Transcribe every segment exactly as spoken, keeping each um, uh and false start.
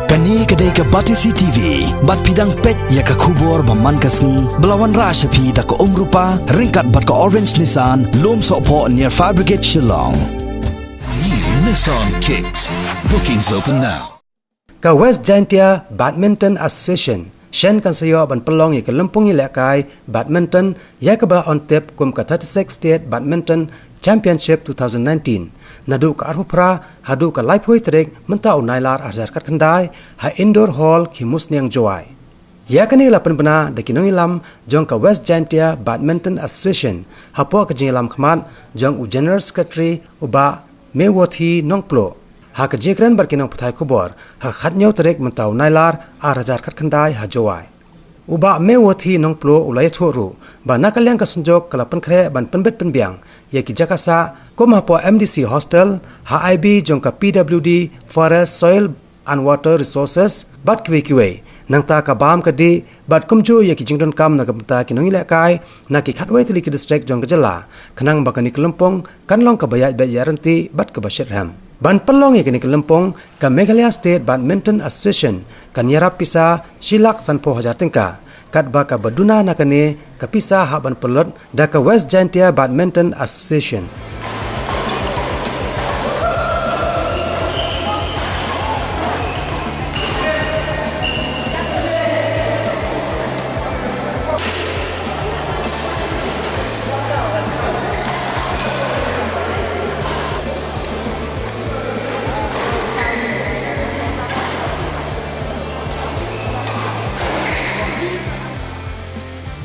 Kane ka dei ka Batesi T V, bad phi dang peit ïa ka khubor ba man ka sngi, ba la wanrah sha phi da ka Umrupa, ryngkat bad ka Orange Nissan, Lumsohphoh near Fire Brigade Shillong. New Nissan Kicks. Bookings open now. Ka West Jaintia Badminton Association shen kan sa ïoh ban pynlong ïa ka lympung ïalehkai badminton ïa kaba yn tip kum ka thirty-six State Badminton Championship two thousand nineteen, naduh ka arphew phra haduh ka laiphew tarik mynta u Nailar arhajar khatkhyndai ha Indoor Hall, Khimusniang, Jowai. Ïa kane la pynbna da ki nongïalam jong ka West Jaintia Badminton Association hapoh ka jingïalam khmat jong u General Secretary u Bah Meworthi Nongpluh ha ka jingkren bad ki nongpathai khubor ha ka khathynñiew tarik mynta u Nailar arhajar khatkhyndai ha Jowai. U Bah Meworthi Nongpluh u la ïathuh ruh ba na ka liang ka Synjuk ka la pynkhreh ban pynbit pynbiang ïa ki jaka sah kum hapoh M D C Hostel, ha I B jong ka P W D, Forest, Soil and Water Resources bad kiwei kiwei. Nangta ka bam ka dih bad kumjuh ïa ki jingdonkam na ka bynta ki nongïalehkai na ki khatwei tylli ki district jong ka jylla, khnang ba kane ka lympung kan long kaba ïaid beit ïaid ryntih bad kaba shitrhem. Ban pynlong ïa kane ka lympung, ka Meghalaya State Badminton Association kan ïarap pisa shi lak sanphew hajar tyngka, katba kaba duna na kane ka pisa hap ban pynlut da ka West Jaintia Badminton Association.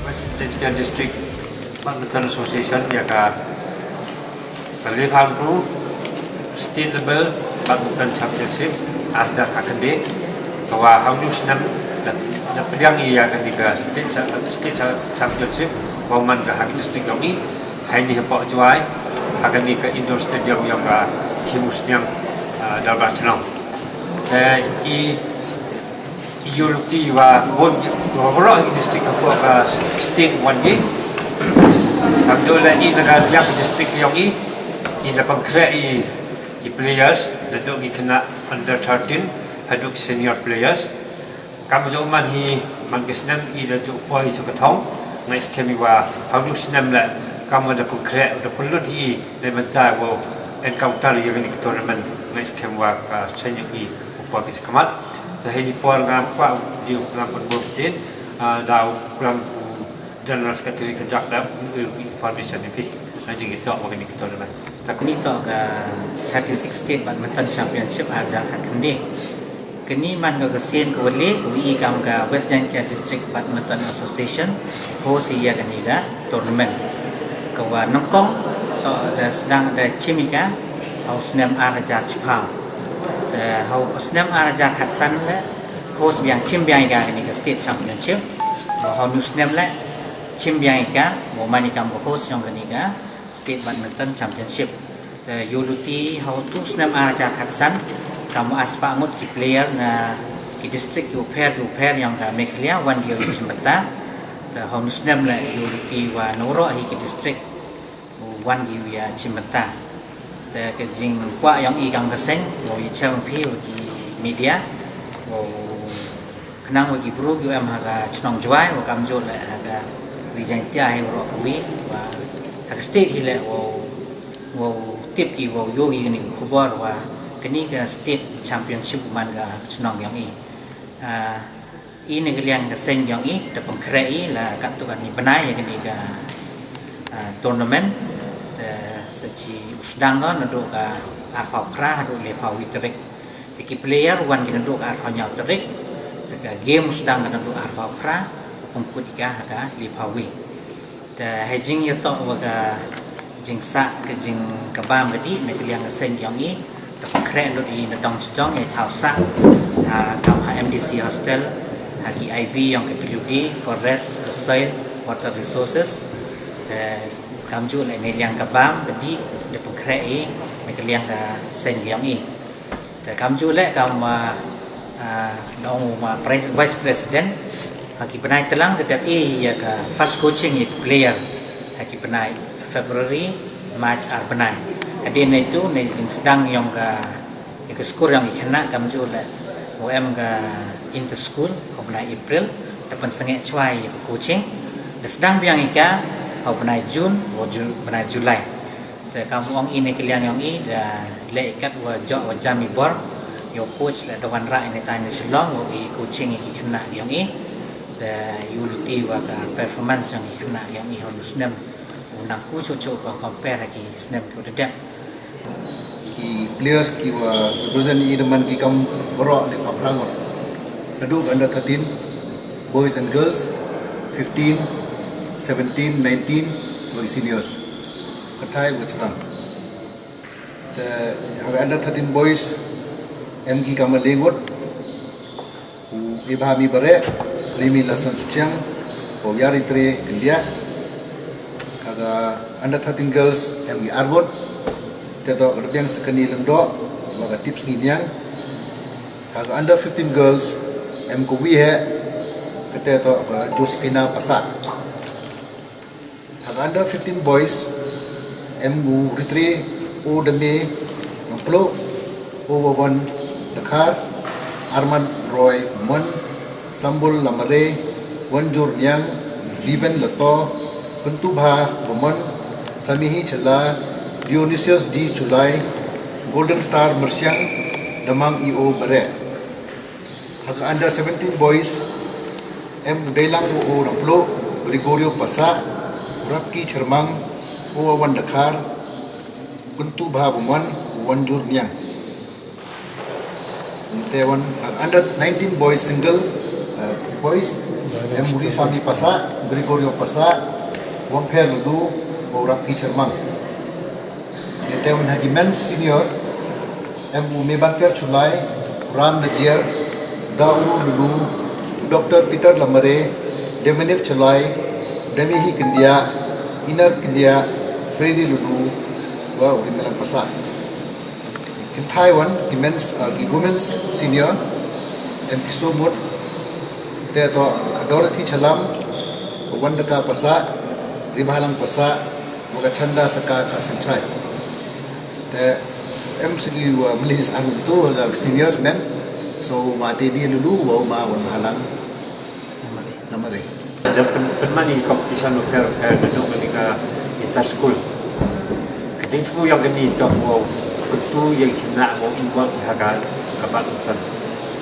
West Jaintia District Badminton Association ïa ka ka laiphew State Level Badminton Championship arhajar khatkhyndai, ka wa ha une u snem da, da pdiang ïa kane ka State Cha-, State Cha-, Championship, wa man ka ha ka district jong i, ha ine hapoh Jowai, ha kane ka indoor stadium jong ka Khimusniang, ah, Dorbar Chnong. Te i Ïa lynti wa bun, wa baroh ki district hapoh ka state wan hi. Kam ju leh i na ka liang district yong i, i na pynkhreh i ki players, naduh ki khynnah under thirteen haduh ki senior players. Kam ju man hi, man ki snem i da ju poi sa ka thong, ngai skhem i wa ha u snem leh kam da pynkhreh, da pynlut hi na bynta wow encounter ïa kane ka tournament, ngai skhem wa ka seng yong i u poi ki sa khmat. Te ha ini por ngam kwah u dei u klam pynbor ktien, ah, da u klam u General Secretary ka jak da u information ni phi. Na jingïatoh wa kane ka tournament. Te kane to ka thirty-six State Badminton Championship arhajar khatkhyndai. Kane man ka ka sien ka wa leh, ka wa i kam ka West Jaintia District Badminton Association host ïa kane ka tournament. Ka wa nyngkong to da sdang da chim ïa ka ha u snem arhajar chiphaw. Te ha u snem arhajar khatsan leh host biang, chim biang ïa ka kane ka State Championship. Wa ha une u snem leh chim biang ïa ka, wa man ïa kam ka host yong kane ka State Badminton Championship. Te ïa lynti ha utu u snem arhajar khatsan kam wa spah ngut ki player na ki district ki u pher ki u pher yong ka Meghalaya wan ki ïa u chim bynta. Te ha une u snem leh ïa lynti wa na waroh hi ki district u wan ki ïa u chim bynta. Te ka jingkwah yong i kam ka seng wow ïa chem phi wa ki media, wow khnang wa ki bru ki u em ha ka chnong Jowai, wa kam ju leh ha ka ri Jaintia hi waroh kawi, wa ha ka state hi leh wow, wow tip ki, wow ïoh ki kane ka khubor wa kane ka State Championship man ka ha ka chnong yong i. Ah, i na ka liang ka seng yong i da pynkhreh i la katto katne bnai ïa kane ka, ah, tournament. Te sa chi u sdang naduh ka arphew phra haduh laiphew wi tarik. Te ki player wan ki naduh ka arphew hynñiew tarik. Te ka game sdang ka naduh arphew phra, u pynkut ïa ka ha ka laiphew wi. Te ha jingïatoh wa ka jingsah ka jing ka bam ka dih na ka liang ka seng yong i, da pynkhreh lut i na dong sha dong ïa thaw sah, ha kam ha M D C Hostel, ha ki I B yong ka P W D, Forest, Soil, Water Resources. Te kam ju leh na liang ka bam ka dih da pynkhreh i na ka liang ka seng yong i. Te kam ju leh kam, ah, ah, da ong u ma pres-, Vice President, ha ki bnai tlang da dep i ïa ka first coaching ïa ki player ha ki bnai February, March ar bnai. Hadien neitu na jingsdang yong ka, ïa ka skur yong ki khynnah kam ju leh Em ka inter school ha u bnai April, da pynsangeh chwa ïa ka coaching. Da sdang biang ïa ka ha u bnai June, ha u bnai July. Te kam ong ine ka liang ïong i, da leh i kat wa jok wa jam i bor. Ïa u coach la da wanrah ine ta ine Shillong, wa i coaching ïa ki khynnah ïong i. Te ïa u luti wa ka performance ïong ki khynnah ïong i ha u snem u nang ku chuh chuh ko compare ha ki snem ki wa da dep. Ki players ki wa represent i da man ki kam baroh ne pa phrang. Naduh under thirteen, boys and girls, fifteen, seventeen, nineteen, wa ki seniors. Katai wa chyrang. Te ha ka under thirteen boys em ki kam le ngut. U Ibhami Bare, Rimi Lasan Suchiang, u Yari Tre Kendia. Ha ka under thirteen girls em ki arbot. Te to ka Biang Sekani Lengdo, wa ka Tips Nginiang. Ha ka under fifteen girls em ku wi he, kate to ka Josephina Pasa. Ha ka under fifteen boys em u Ritre, u Dame Nongplo, u Wawan Dakhar, Arman Roy Mon, Sambul Lamare, Wanjur Niang, Liven Lato, Kuntubha Bomon, Samihi Chela, Dionysius D Chulai, Golden Star Mersiang, Damang E O Bare. Ha ka under seventeen boys em u Deilang u u Ramplo, Gregorio Pasa, u Rapki Chermang, u Wawan Dakhar, Kuntu Bha Bumwan, u Wanjur Niang. Te wan ha ka under nineteen boys single, uh, boys em u Risami Pasa, Gregorio Pasa, Wampher Lulu, u Rapki Chermang. Ïa te wan ha ki men's senior em u Mebanker Chulai, Ram Najier, Dauru Lulu, Doctor Peter Lamare, Demenif Chulai, Demihi Kendia, Inar Kendia, Freddy Lulu, wa u Rimelang Pasa. Kynthai wan ki men's, uh, ki women's senior em ki sumut te to ka Dorothy Chalam, ka Wandaka Pasa, Ribalang Pasa, wa ka Chanda Saka ka Sentrai. Te em sigi wa mlis anu tu la seniors men. So ma te di lulu wa ma wan halang. Namare. Da pyn pynman i competition u pher pher da dong ka inter school. Ka ding tu yang kani to wa kutu yang kena wa involve ha ka ka badminton.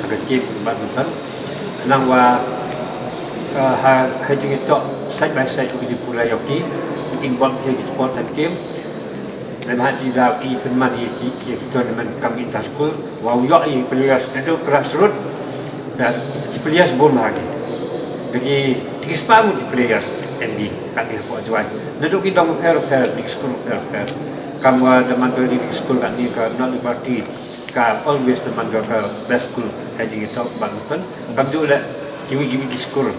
Ha ka game badminton. Nang wa ha ha jing to side by side with the pura yoki involve ha ki sport and game. Lem hati da ki pynman i ki ki tournament kam inter school. Wa u ïoh i players naduh grassroot. Da ki players bun ha ki. Da ki ki spah ngut ki players M B kat ni hapoh Jowai. Naduh ki dong pher pher, ki school pher pher. Kam wa da man ki school kat ni ka North Liberty ka always da man ka best school ha jing ki to badminton. Kam ju le kiwi kiwi ki school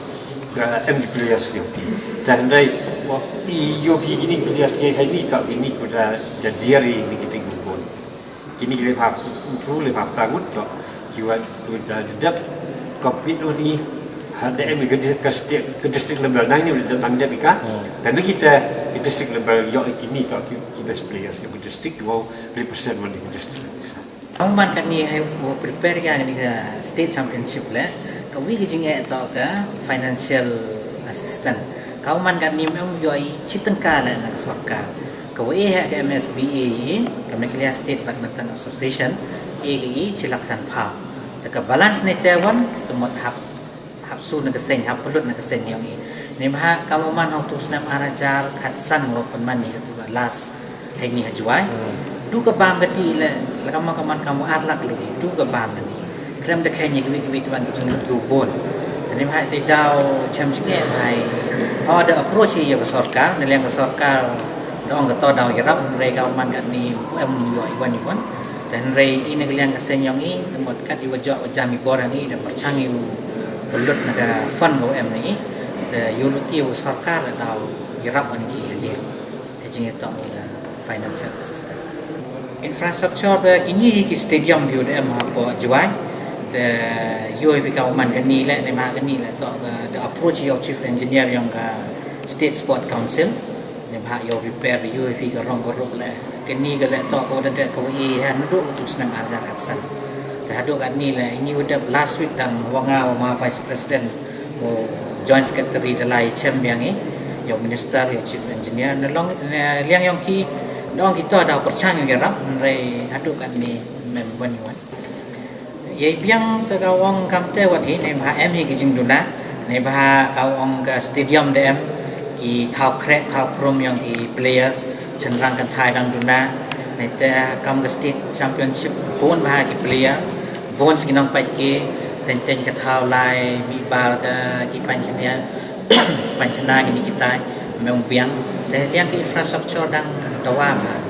ka M B players yoki. Da hynrei wa i yoki kini players ki ha ni to kini ko da jajiari ni ki ting bun. Kini ki le phah, tu le phah prangut to. Ki wan tu da dep compete on i ha da em ka dis-, ka state, ka district level nang ni da nang dep ka. Hmm. Tang kita ki district level yo kini to ki, ki best players yo district wow represent wan ki district. Ang man kani hai wow prepare ya kani ka state championship le. Ka wi ka jingeh to ka financial assistant. Ka man kani em yo i chitengka le na ka sorkar. Ka wa e ha ka M S B A i, ka Meghalaya State Badminton Association, e ka i chilak san phaw. Te ka balance ne te wan, te mut hap, hap su na ka seng, hap pynlut na ka seng yong i. Ni ma ha, ka wa man hong tu snem ar hajar khatsan wa pynman ni ka tu ka last, hai ni ha Jowai. Hmm. Du ka bam ka ti le, la ka ma ka man ka wa ar lak lu ni, du ka bam ka ni. Khlem da kheiñ ïa kiwei kiwei tban ki jinglut ki bun. Te ym hai te daw chem jingeh hai. Ho da approach ïa ka sorkar, na liang ka sorkar da ong ka to daw ïarap, hynrei ka man katni pu em ïoh iwan iwan. Te hynrei ine ka liang ka seng yong i, te mut kat i wa jok wa jam i bor yong i, da pyrchang i u pynlut na ka fund ka wa em na i. Te ïa u luti ïa u sorkar da daw ïarap wan ki hyndir. Ka jingïatong da financial assistance. Infrastructure te kini hi ki stadium ki u da em hapoh Jowai. Te ïoh hi phi ka man kani le, ne ma kani le to ka da approach ïa u chief engineer yong ka State Sport Council. Ne ma ïoh repair ïoh hi phi ka rong ka rup le. Kani ka le to ka da da ka wi ha ndu tu snem ar hajar khatsan. Haduh katni la ini u dep last week dang wa nga wa ma Vice President u Joint Secretary da lai chem biang i ïa u Minister, ïa u Chief Engineer, na long na liang yong ki da ong ki to da pyrchang ïa rap, hynrei haduh katni mem wan wan. Ïa biang te ka ong kam te wat hi ne bha em hi ki jingduna ne bha ka ong ka stadium de em ki thaw khrek thaw khrum yong ki players, chynrang kan thai dang duna ne te kam ka state championship bun bha ki player bun siki nong pait ki teng teng ka thaw lai mi bar ka ki pan khania pan khana ki ni kitai mem biang te liang ki infrastructure dang dawa bha.